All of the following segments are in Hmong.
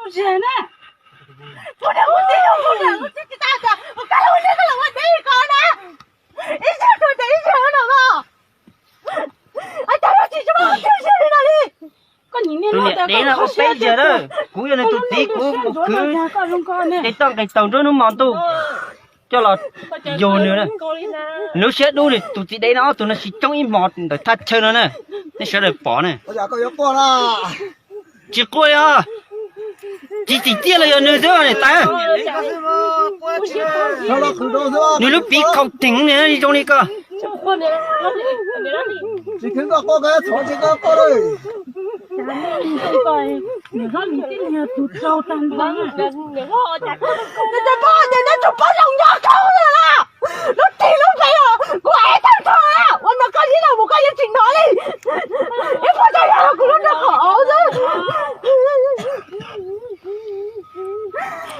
Tus niam dev no ua peb zaug lawm, kuv yog nws tus txiv kuv mus khwv nqes toj nqes taug nruab hnub hmo ntuj coj los yug nws. Nws lub siab dub, nws tus txiv dev no ob tug no sib coob ib hmos ntawm thaj chaw no na, nej sawv daws pom na. Tsis quaj li os, tsis txim txiaj los yog nws xwb niam tais. Nws lub piv khaum theem zoo li ko. Lub tig lub npe los kuv ev tag nrho, ua no koj ib leeg mus koj yeej tsis hnov li. Ib puas tsaug yog los kuv lub nra qhov auv xwb.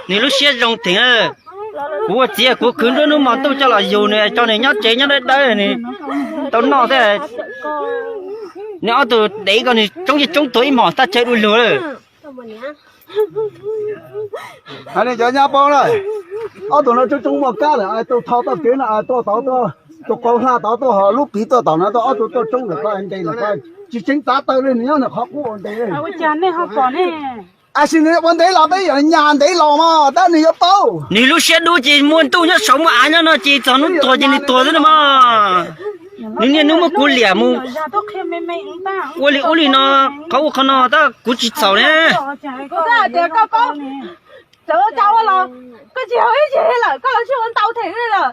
Nws lub siab zoo theem. Kuv ua txiv kuv khwv nruab hnub hmo ntuj coj los yug nws, tso nws nyob tsev nyob dawb dawb, nws tau noj thiab. Nws ob tug dev ko nws tsoob yeej tsoob tuag ib hmos thaj chaw du lug lawm. Hais li cov nyab paub na, ob tug no tsoob tsoob muaj kab lawm, tuaj thau txoj kev no tuaj tod, tus qau hla tod tuaj, ho lub piv tuaj tom no tuaj, ob tug tuaj tsoob lawm ko ntes lawm ko, tsis tseev txav taw li, nws nyob nws qhov qub ua ntes li. Ua cas nej ho pom ne? Ab, sim nws ua ntev los peb yuav nyas ntev los mas tab nws yuav paub. Nws lub siab dub ces muaj ntuj nyob saud muaj av nyob no ces txog hnub tuag ces nws tuag xwb no mas. Nws niaj hnub muab kuv liam mus. Ua li ub li no, qhov ub qhov no tab kuv tsis txhaum ne. Koj txawm ua cas ua los koj tsis hais ib yam lawm, koj los sib ua ntau them lawm.